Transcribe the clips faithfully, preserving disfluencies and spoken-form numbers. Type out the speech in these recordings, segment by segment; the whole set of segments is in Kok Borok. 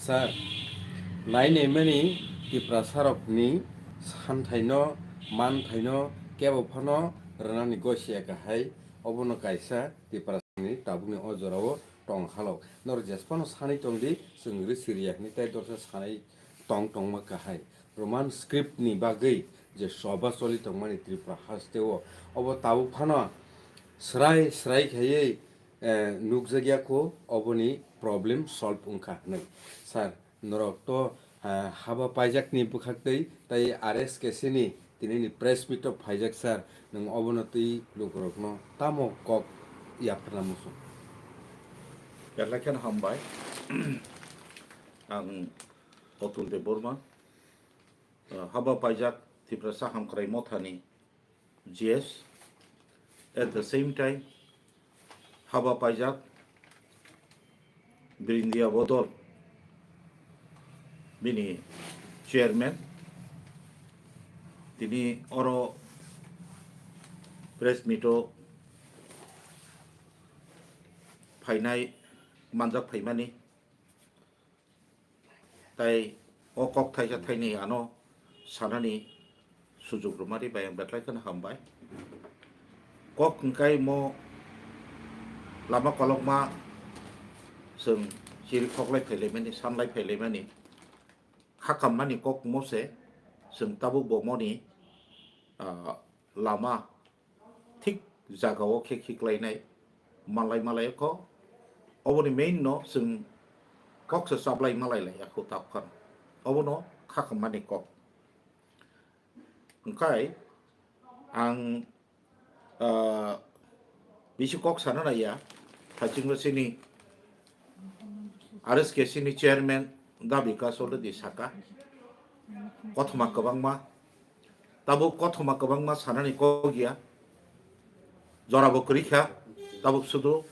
Sir, nai naimani Tiprasarokni santhaino, manthaino kebo phano rwnani gosi eka hai, obono kaisa Tiprasani tabukni o jorao tong halok. Norok jesphano sanwi tongdi, chwng rwsi riyakni tei dorsa sanai tong tongma kahai. Roman script ni bagwi je soba choli tongmani Tripura hasteo, obo tabuk phano srai srai khaiwi eh, nukjakya kho, oboni problem solve wngkha hwnwi. Sir, norok to, eh, haba paijakni bwkhaktwi tei R S K C ni tinini press meet o phaijak, sir, nwng obono twi lukurokno tamo kok yapharna muchung? Belai kheno hambai. Ang Otul Debbarma, eh, haba paijak Tiprasa Hamkrai Mothani G S, at the same time, haba paijak Brindia Bodol bini chairman, tini oro press meet o phainai manjak phaimani. Tai o kok thaisa thaini ano sanani sujuk rwmani bai ang belai kheno hambai. Kok hwnkhe mo lama kolokma chwng chiri khoklai phailaimani, sanlai phailaimani, khakammani kok mo se chwng tabuk bo moni, ah, lama thik jagao khe khiklainai, malai malai kho. Oboni main no chwng kok se chaplai malai lai yakho tapkhan. Obono khakammani kok. Hwnkhe ang, ah, bisi kok sana naiya, hachingno chini R S K C ni chairman Da Bikas already saka. Kothoma kwbangma. Tabuk kothoma kwbangma sanani kok ya. Jorabo kwrwi kha. Tabuk sudu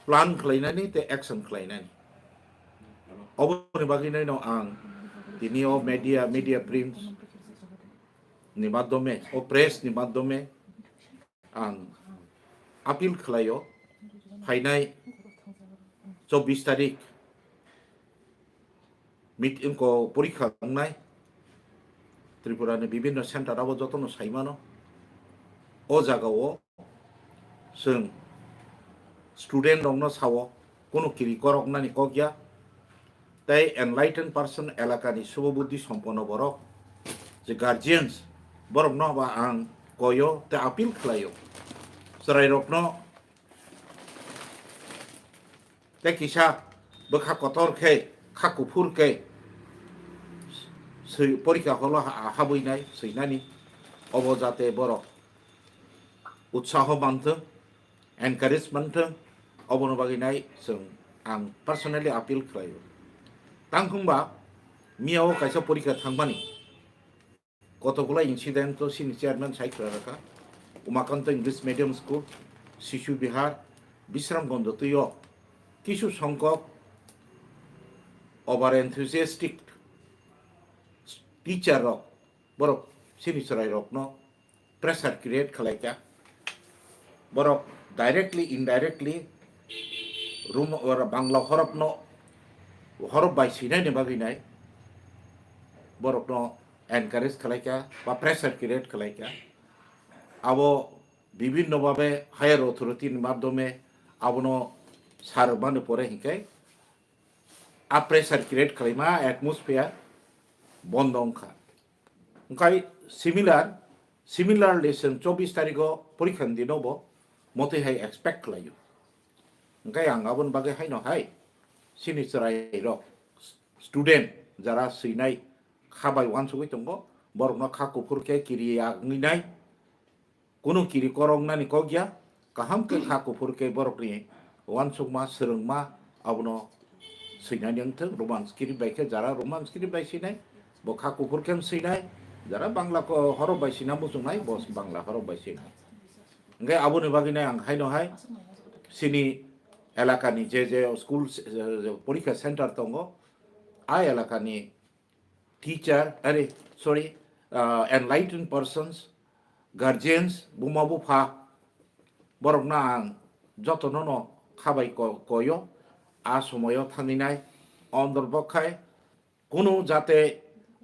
plan khlainani tei action khlainani. Oboni bagwi naino ang tini o media, media prints ni madhyome, o press ni madhyome ang appeal khlaio, phainai chobbish tarik meet, wngkha porikha wngnai Tripura ni bibinno center abo jotono saimano. O jagao chwng student rokno sao, kunu kiri koroknani kok ya. Tei enlightened person elakani subobuddhi sompono borok, je guardians, borokno ba ang koyo tei appeal khlaio. Chwrairokno tei kisa bwkha kotor khe, kha kuphur khe swi-, porikha holo ha-, habwinai swinani, obo jate borok utsaho manthwng, encourage manthwng, oboni bagwi nai chwng ang personally appeal khlaio. Tangkhungba miyao kaisa porikha thangmani, kotokgula incident o chini chairman sai khwlai rakha, Umakanta English Medium School, Sishu Bihar, Bisramganj twi o kisu songkok over enthusiastic teacher rok, borok chini chwrai rokno pressure create khlai kha. Borok directly, indirectly Rum-, ora Bangla horop no, horop bai sinai ni bagwi nai borok no encourage khlai kha ba pressure create khlai kha. Abo bibhinno bhabe higher authority ni madhyome abono sarmani pore hinkhe a pressure create khlaima atmosphere bondo wngkha. Hwnkhe similar, similarly chwng chobbish tarikho porikha ni dino bo motwi hai expect khlaio. Hwnkhe ang aboni bagwi haino hai chini chwrai rok, student jara swinai kha bai uansugwi tongo, borokno kha kuphur khe kiri ya wngwi nai. Kunu kiri koroknani kok ya, kaham khe kha kuphur khe borokni uansukma, swrwngma, abono swinani wngthwng. Roman script bai khe jara Roman script bai swinai, bo kha kuphur khe swinai, jara Bangla ko-, horop bai swina muchungnai, bo Bangla horop bai swinai. Hwnkhe aboni bagwino ang haino hai chini elakani je je school, eh, porikha center tongo, a elakani teacher, are, sorry, ah, enlightened persons, guardians, buma bupha, borokno ang jotono no khabai ko-, koyo, a somoyo thanginai, Ondor bok khai kunu jate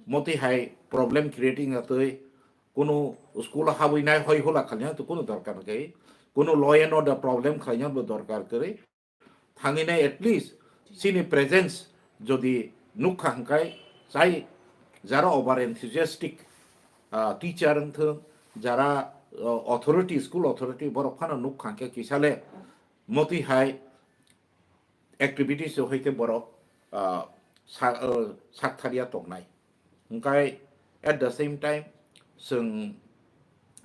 moti hai problem creating atwi kunu school habwi nai hoi hula khalina to kunu dorkar khe, kunu law and order problem khlaina bo dorkar kwrwi. Thangina at least chini presence jodi nukha hwnkhe chai jara over enthusiastic, ah, teacher wngthung, jara, ah, authority, school authority borok phano nukha hwnkhe kisale moti hai activities o hai khe borok, ah, sa-, ah, sakthariya tongnai. Hwnkhe at the same time chwng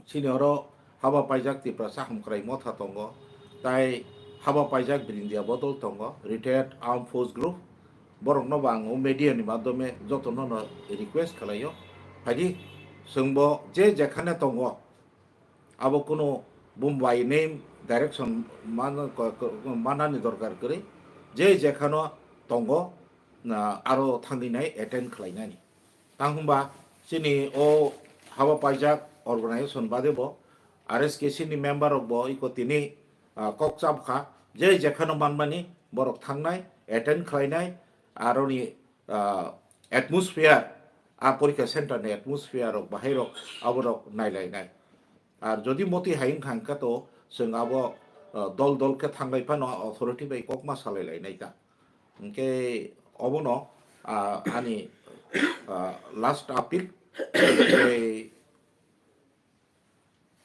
chini oro haba paijak Tiprasa Hamkrai Motha tongo, tai haba paijak Brindia Bodol tongo, retired armed force group. Borokno bo ang o media ni madhyome jotono no request khlaio. Phaidi chwngbo je jekhane tongo, abo kunu bum by name direction man-, ko-, ko-, manani dorkar kwrwi. Je jekhano tongo, na, aro thangwi nai attend khlainani. Tang hwnba chini o haba paijak organization bade bo R S K C ni member rok bo iko tini, ah, kok chap kha, je jekhano manmani borok thangnai, attend khlainai, aroni, ah, atmosphere, a porikha center ni atmosphere rok bahai rok abo rok nailainai. Ar jodi moti hai wngkha hwnkhe to chwng abo, ah, dol dol khe thanglai phano authority bai kok ma salai lainai ta. Hwnkhe obono, ah, ani, ah, last appeal. Tei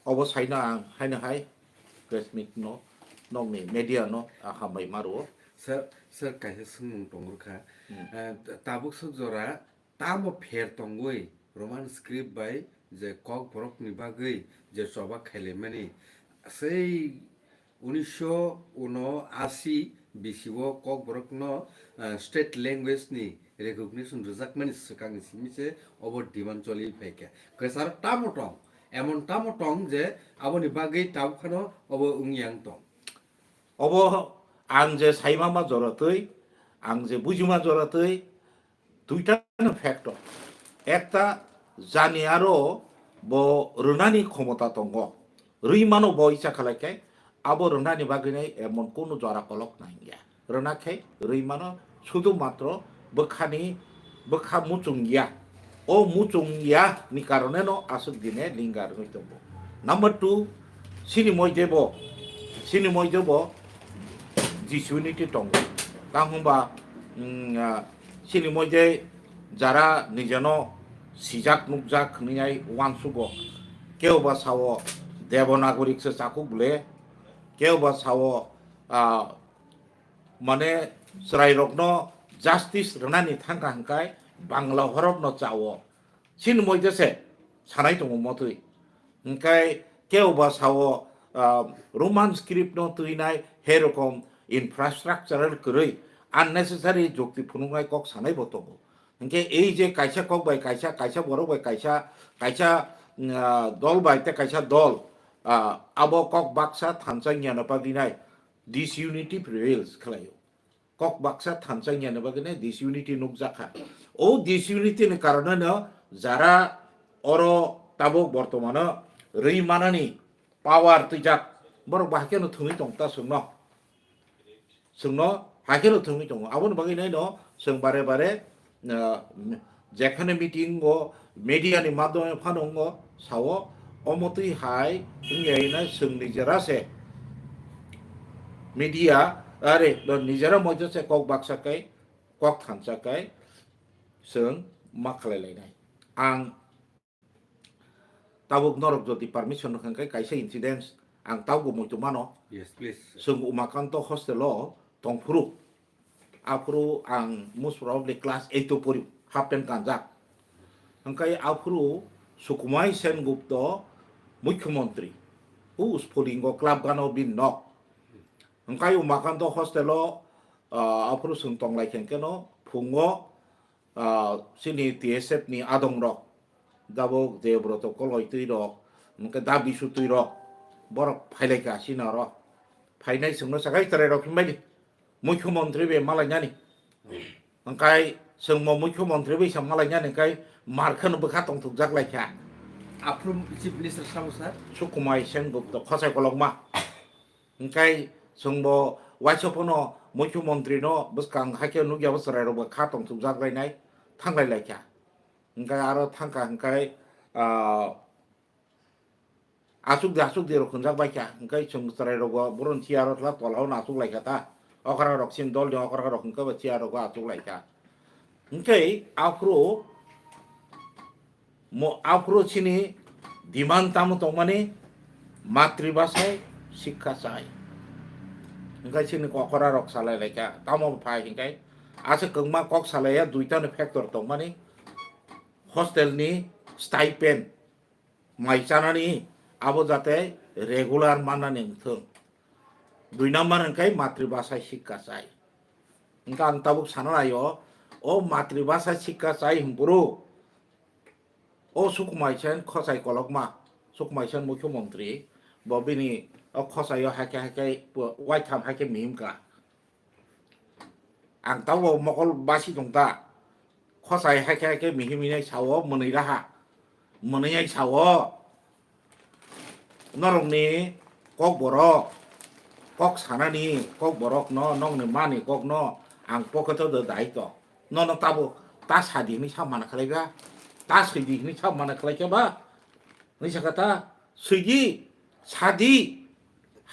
obo saino ang haino hai press meet no, nokni media no, ah, hambai ma rwo. Sir, sir, kaisa swngmung tongo kha. Hmm. Ah, ta-, tabuk sok jora tamo pher tongwi Roman script bai je Kokborok ni bagwi je choba khailaimani, sei unisho uno asi bisi o Kokborok no, ah, state language ni recognition rwjakmani swkang ni simi se obo demand choli phaikha. Kwcharo tamo tong, emon tamo tong je aboni bagwi tabuk phano obo wngya wng tong. Obo ang je saima ma jora twi, ang je bujima jora twi, duita no factor. Ekta jani aro bo rwnani khomota tongo. Rwi mano bo icha khalai khe, abo rwnani bagwi nai emon kunu jora kolok nangya. Rwna khe rwi mano sudu matro bwkhani, bwkha muchung ya. O muchung ya ni karone no aswk dine linga rwngwi tongo. Number two, sini moide bo, sini moide bo disunity tongo. Tang hwnba, mm, ah, sini moide jara nijeno sijak nukjak hwnwi ai uansugo. Kebo ba sao Devanagari se chakuk bole, kebo ba sao, ah, mane chwrairokno justice rwnani thangkha hwnkhe Bangla horokno chao. Chini moide se sanai tongo motwi. Hwnkhe kebo ba sao, ah, Roman script no twinai, he rokom infrastructural kwrwi unnecessary jukti phunuknai kok sanai bo tongo. Hwnkhe ei je kaisa kok bai kaisa, kaisa borok bai kaisa, kaisa, ah, dol bai tei kaisa dol, ah, abo kok baksa thansa niyano pagrinai disunity prevails khlaio. Kok baksa thansa niyano bagwi nai disunity nukjakha. O disunity ni karone no jara oro tabuk bortomano rwi manani power twijak borok bahai kheno thwngwi tong ta chwngno. Chwngno hai kheno thwngwi tongo. Aboni bagwi nai no chwng bare bare, ah, jekhane meeting o media ni madhyome phano wngo sao, omo twi hai wngya hwnwi chwng nijera se media, are, nijera moido se kok baksa kai, kok thansa kai chwng ma khlai lainai. Ang tabuk norok jodi permission rwkha hwnkhe kaisa incidents ang tabukbo muitu mano. Yes, please. Chwng Umakanto hostel o tongphuru. Aphuru ang most probably class eight o pori, half pant kanjak. Hwnkhe aphuru Sukumai Sengupta mukhyamantri. U Sphulingo club gana o bini nok. Hwnkhe Umakanto hostel o, ah, aphuru chwng tonglai khe hwnkhe no phungo, ah, chini T S F ni adong rok, Dabok Debroto Koloi twi rok, hwnkhe Da Bisu twi rok, borok phailaikha chini oro. Phainai chwngno sakai chwrai rok himbai di. Mukhyamantri bai malainani. Hwnkhe chwngmo mukhyamantri bai sa malainani hwnkhe mar kheno bwkha tongthokjak laikha. Aphuru Chief Minister sabo sir? Sukumai Sengupta khosai kolokma. Hwnkhe chwngbo waisa phano Mukhyamantri no bwskang haikhe nukya bo chwrai rok bo kha tongthokjak lainai, thanglai laikha. Hwnkhe aro thangkha hwnkhe, ah, asuk di asuk di rok hwnjak baikha, hwnkhe chwng chwrai rok bo bohroni chair o tla tola o no asuk laikha ta, okra rok chini dol ni okra rok hwnkhe bo chair rok o asuk laikha. Hwnkhe aphuru mo-, aphuru chini demand tamo tongmani, matribhasai sikha chai. Hwnkhe chini okra rok salai laikha, tamo phai hwnkhe aswk kwbangma kok salaiya, duita ni factor tongmani, hostel ni stipend, mai chanani, abo jate regular mannani wngthung. Dui number hwnkhe matribhasai sikha chai. Hwnkhe ang tabuk sana naio, o matribhasai sikha chai hwnphuru, o Sukumaisen khosai kolokma, Sukumaisen mukhyamantri, bo bini o khosaio haikhe haikhe waitham haikhe mihimkha. Ang tabuk mokol basi tongta, khosai haikhe haikhe mihim hinai sao, mwnwi raha, mwnwi ai sao. Norokni kokborok, kok sanani kokborokno, nokni mani kokno ang poketo do daito. Nono tabuk ta sadi hinwi sa mana khlai ba, ta swidi hinwi sa mana khlai khe ba, hinwi sakha ta, swidi, sadi,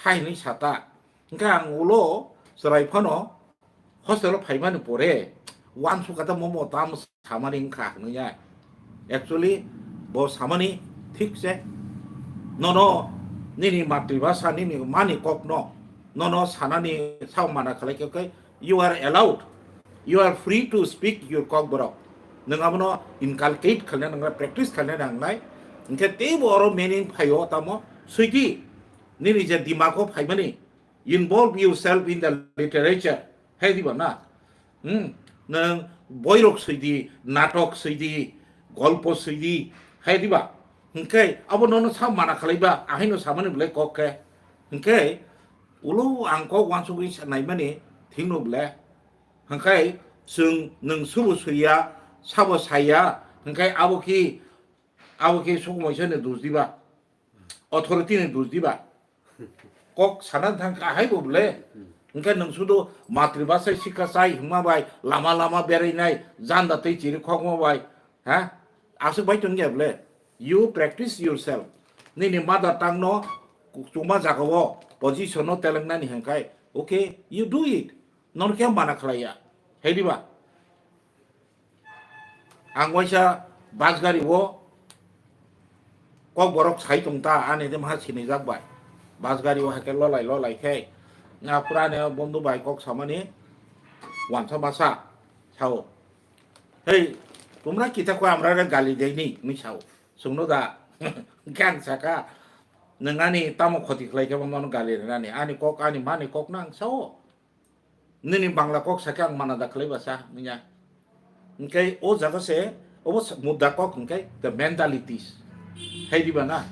hai hinwi sa ta. Hwnkhe ang ulo chwrai phano hostel o phaimani pore uansukha ta momo tamo samani wngkha hwnwi ya. Actually, bo samani thik se. Nono nini matribhasha, nini mani kokno, nono sanani sao mana khlai khe, khe, you are allowed, you are free to speak your kokborok. Nwng abono inculcate khalina nangnai, practice khalina nangnai. Hwnkhe teibo oro meaning phaio tamo, swidi, nini je dimako phaimani, involve yourself in the literature. Hai diba na? Hmm. Nwng boirok swidi, natok swidi, golpo swidi, hai diba? Hwnkhe abo nono sa mana khlai ba, ahaino samani belai kok khe. Hwnkhe ulo ang kok uansugwi sa-, naimani thikno belai. Hwnkhe chwng nwng subo swiya, sabo saya, hwnkhe abo ki, abo ki Sukumaisen ni dos diba? Authority ni dos diba? Kok sana thang kha hai bo bole. Hwnkhe nwng sudu matribhasha sikha chai hwngma bai, lama lama berainai, janda tei chiri khokma bai, ha? Aswk bai tongya bole. You practice yourself. Nini mother tongue no chuma jaga o position no telengnani hwnkhe, okay, you do it. Nono khe mana khlaiya. Hai diba? Ang waisa bus gari o kok borok sai tong ta, ani de maha sinijak bai. Bus gari o haikhe lolai lolai khe. Na pura ne bondhu bai kok samani wansa masa sao. Hei, tumra kita ko amra re gali dei ni, ni sao. Sungno da. Khe ang saka, nwng ani tamo khoti khlai khe bo nono gali rinani. Ani kok, ani mani kok nang sao. Nini Bangla kok sakhe ang mana da khlai basa, nini ya. Hwnkhe o jaga se, obo sa-, mudda kok hwnkhe the mentalities. Hai diba na?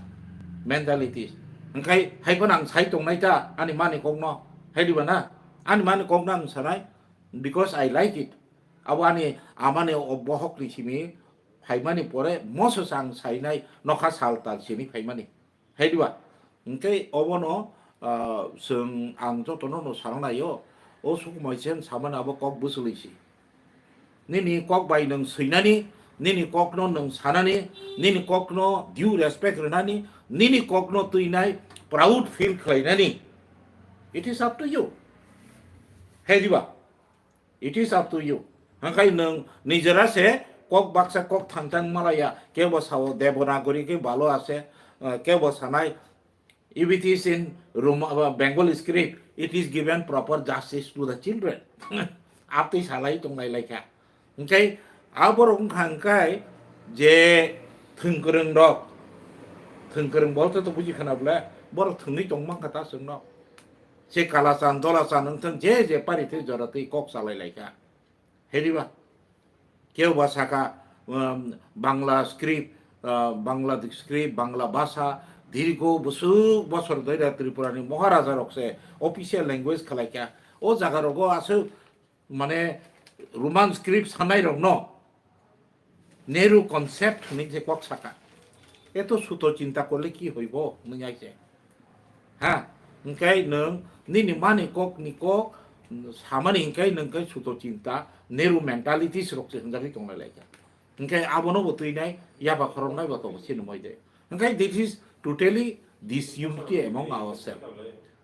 Mentalities. Hwnkhe hai phano ang sai tongnai ta, ani mani kok no. Hai diba na? Ani mani kok no ang sanai, because I like it. Abo ani amani o bohok ni simi phaimani pore moso sa ang sainai nokha sal tal sini phaimani. Hai diba? Hwnkhe obono, ah, chwng ang jotono no saranaio, o Sukumaisen samani abo kok bwchwlwi si. Nini kok bai nwng swinani, nini kokno nwng sanani, nini kokno due respect rwnani, nini kokno twinai proud feel khlainani. It is up to you. Hai diba? It is up to you. Hwnkhe nwng nijera se kok baksa kok thang thang malaya, kebo sao Devanagari ke bhalo ase, eh, kebo sanai, if it is in Roma-, uh, Bengali script, it is given proper justice to the children. Aptwi salai tonglai laikha. Hwnkhe aborok wngkha hwnkhe je thwngkwrwng rok, thwngkwrwng bolte to buji khana bole, borok thwngwi tongmang kha ta chwngno. Se kalachan, dolachan wngthang, je je pari thwi jora twi kok salai laikha. Hediba? Kebo ba saka, um, Bangla script, uh, Bangla script, Bangla bhasha, dirgo bwswk bosor doira Tripura ni Maharaja rok se official language khlai kha. O jaga rogo aswk mane Roman script sanai rok no Nehru concept hinwi je kok saka. Eto suto chinta korle ki hoibo hinwi ai se. Ha, hwnkhe nwng nini mani kok ni kok samani hingkai nungkai suto chinta, Nehru mentalities rok se hwnjagwi tonglai laikha. Hingkai abono bo twinai, yaba khoroknai bo tongo, sini moi de. Hingkai this is totally disunity among ourselves.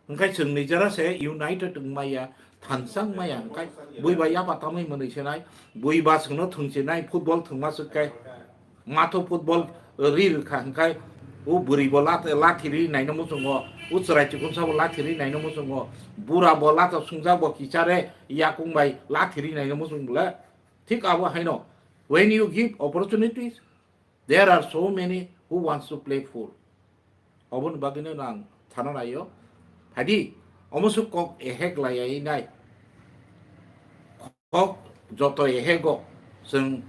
Hingkai chwng nijera se united wngmaya, thansa wngmaya, hingkai bui ba yaba tamwi mwnwi senai, bui ba chwngno thwngchinai, football thwngma swk kai. Matho football ri rwkha hwnkhe, o bwrwi bo lat-, lathi ri naino muchungo, o chwrai chikonsa bo lathi ri naino muchungo, bura bo lata sungjak bo kichare yakung bai lathi ri naino muchung bole. Thik abo haino, when you give opportunities, there are so many who wants to play fool. Oboni bagwino ang thana naio. Phadi, omo swk kok ehek layai nai. Kok joto ehego, chwng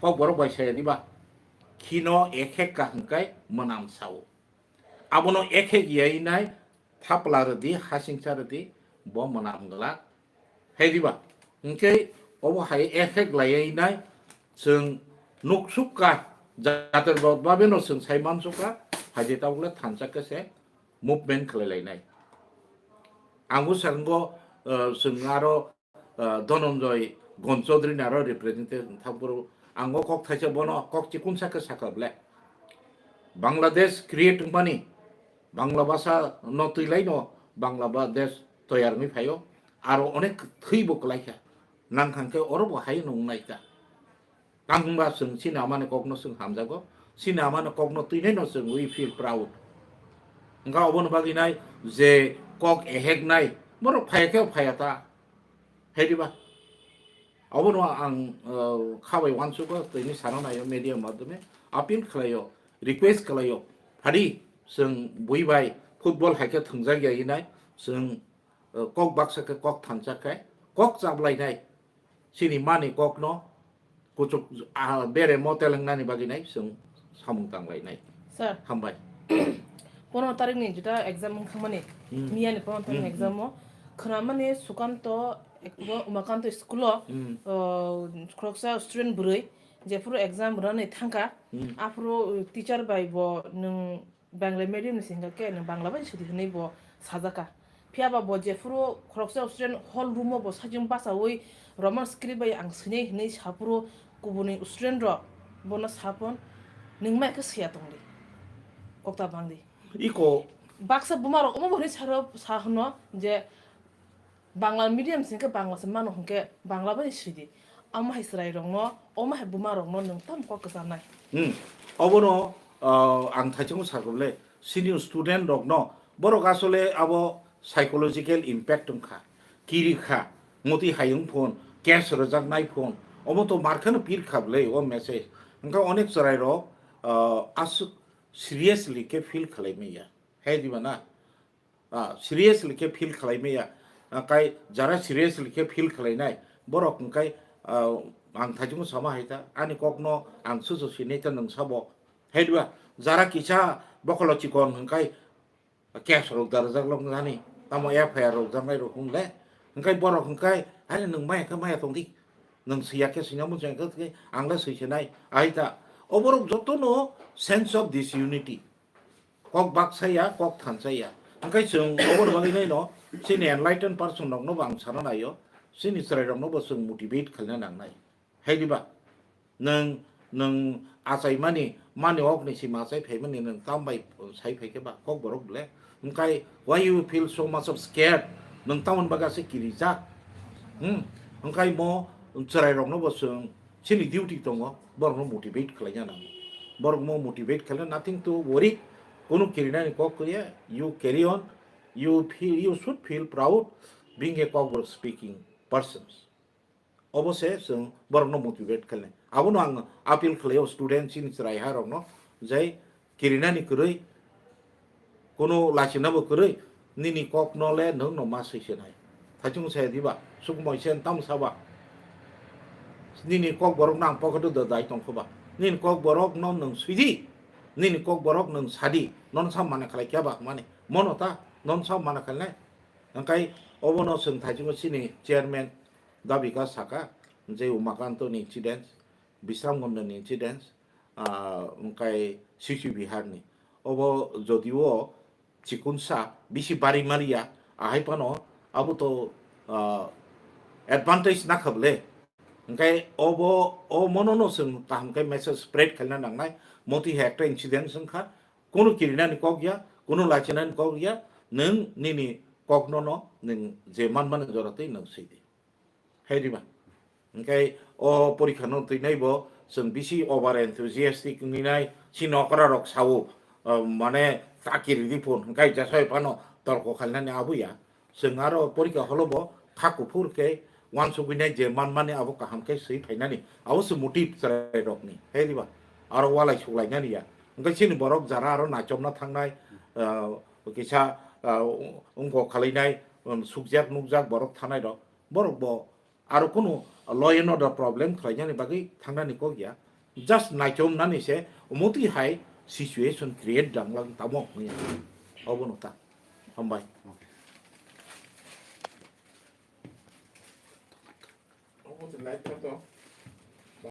kok borok bai saya diba? Khino ehek ka hwnkhe mwnam sao. Abono ehek yai nai, thapla rwdi, hasingcha rwdi, bo mwnam glak. Hai diba? Hwnkhe obo hai ehek layai nai, chwng nuksuk ka, jatir rok babeno chwng sai mansuk ka, hai di tabukle thansa khe se movement khlai lainai. Ang bo sakngo, eh, chwng aro, eh, Dhananjay Gon Chaudhary ni aro representative thang phuru ang o kok thaisa bono kok chikunsa khe sakha ble. Bangladesh create wngmani, Bangla bhasha no twi lai no Bangla ba desh toyar wngwi phaio, aro onek thwi bo kwlai kha. Nang thang khe oro bo hai no wngnai ta. Tang hwnba chwng chini amani kokno chwng hamjago, chini amani kokno twinai no chwng we feel proud. Hwnkha oboni bagwi nai je kok ehek nai, borok phaya khe phaya ta. Hai diba? Obono ang, uh, khabai uansugo, tini sana naio media madhyome appeal khlaio, request khlaio. Phadi chwng bui bai football hai khe thwngjak ya hinai, chwng, uh, kok baksa khe kok thansa khe kok chaplainai. Chini mani kokno kuchuk, ah, bere mo telengnani bagwi nai chwng samung tanglainai. Sir. Hambai. Pono tarik ni jeta exam wngkha mani. Hmm. Miya ni pono tarik ni Hmm, exam o. Khwnamani Sukanto, ek-, bo Umakanto school o, Hmm. uh, khoroksa student bwrwi, jephuru exam rwnani thangkha, Hmm. aphuru, uh, teacher bai bo nwng Bangla medium ni se hingka khe nwng Bangla bai sidi hinui bo sajaka. Phiya ba bo jephuru khoroksa student hall room o bo sajwng bachaui Roman script bai ang swinai hinui saphuru kubuni student rok bono saphon nwng mai khe swiya tongdi. Kokta bangdi. Iko. Baksa buma rok omo bo hinui saro sa hwno je Bangla medium se hwnkhe Bangla se mano hwnkhe Bangla bai sidi. Omo hai chwrai rokno, omo hai buma rokno nwng tamo kok kwcharnai. Hmm. Obono, ah, ang thaichung sakha bole, senior student rokno, borok asole abo psychological impact wngkha. Kiri kha, moti hayung phone, cash rwjaknai phone, omo to mar kheno pir kha bole, o message. Wngkha onek chwrai rok, ah, aswk seriously khe feel khlai maya. Hai diba na? Ah, seriously khe feel khlai maya. Ah, kai jara seriously khe feel khlai nai, borok hwnkhe, ah, ang thaichung sama hai ta, ani kokno ang susu sinai ta nwng sabo. Hai diba, jara kisa bokolo chikon hwnkhe case rok darajak lok nani, tamo F I R rok janai rok hwnle. Hwnkhe borok hwnkhe, "Are nwng maya khe maya tongdi. Nwng swiya khe swina muchung khe ang le swi sinai." Ai ta. Oborok jotono sense of disunity. Kok baksa ya, kok thansa ya. Hwnkhe chwng oboni bagwi nai no, chini enlightened person rokno bo ang sana naio, chini chwrai rokno bo chwng motivate khalina nangnai. Hai diba? Nwng, nwng achaimani, mani okni sima achai phaimani nwng tambai sai phaikhe ba kok borok bole? Hwnkhe why you feel so much of scared? Nwng tamoni bagwi se kirijak. Hmm? Hwnkhe mo chwrai rokno bo chwng chini duty tongo, borokno motivate khlaina nango. Borokno motivate khlaina, nothing to worry, kunu kirinani kok ya, you carry on, you feel, you should feel proud being a Kokborok speaking persons. Obo se chwng borokno motivate khainai. Abono ang appeal khlaio student chini chwrai ha rokno, je kirinani kwrwi, kono lachina bo kwrwi, nini kokno le nwng no ma swi se nai. Thaichung saya diba, sukmoi sen tam saba. Nini kok borok nang pocket o dai tong khoba. Nini kok borok no nwng swidi, nini kok borok nwng sadi, non sa mana khlai kya ba mani. Mono ta, non sa mana khlai nai. Hwnkhe obono chwng thaichungo chini chairman Dabika saka, je Umakanto ni incident, Bisramganj ni incident, ah, hwnkhe C C Bihar ni. Obo jodio chikunsa bisi bari maria, ahai phano abo to ah, advantage na kha bole. Hingke obo, o mono no chwng kaham khe message spread khaina nangnai. Moti hai ekta incident wngkha. Kunu kirinani kok ya, kunu lachinani kok ya, nwng nini kokno no nwng je manmani jora twi nwng swi di. Hai di ba? Hingke o porikha no twi nai bo chwng bisi over enthusiastic wngwi nai, chini okra rok sao, ah, mane ta kiri di phone, hingke jasai phano torko khainani abo ya. Chwng aro porikha holo bo kha kuphur khe uansugwi nai je manmani abo kaham khe swi phainani. Abo se motive chwrai rokni. Hai di ba? Aro walai suklainani ya. Hingke chini borok jara aro nachomna thangnai, ah, kisa, ah, ungko khalainai, um, sukjak nukjak borok thanai rok. Borok bo aro kunu law and order problem khlainani bagwi thangnani kok ya. Just naichomnani se omo twi hai situation create danglang tamo hwnwi ang obono ta. Hambai. Obo twi light thang to.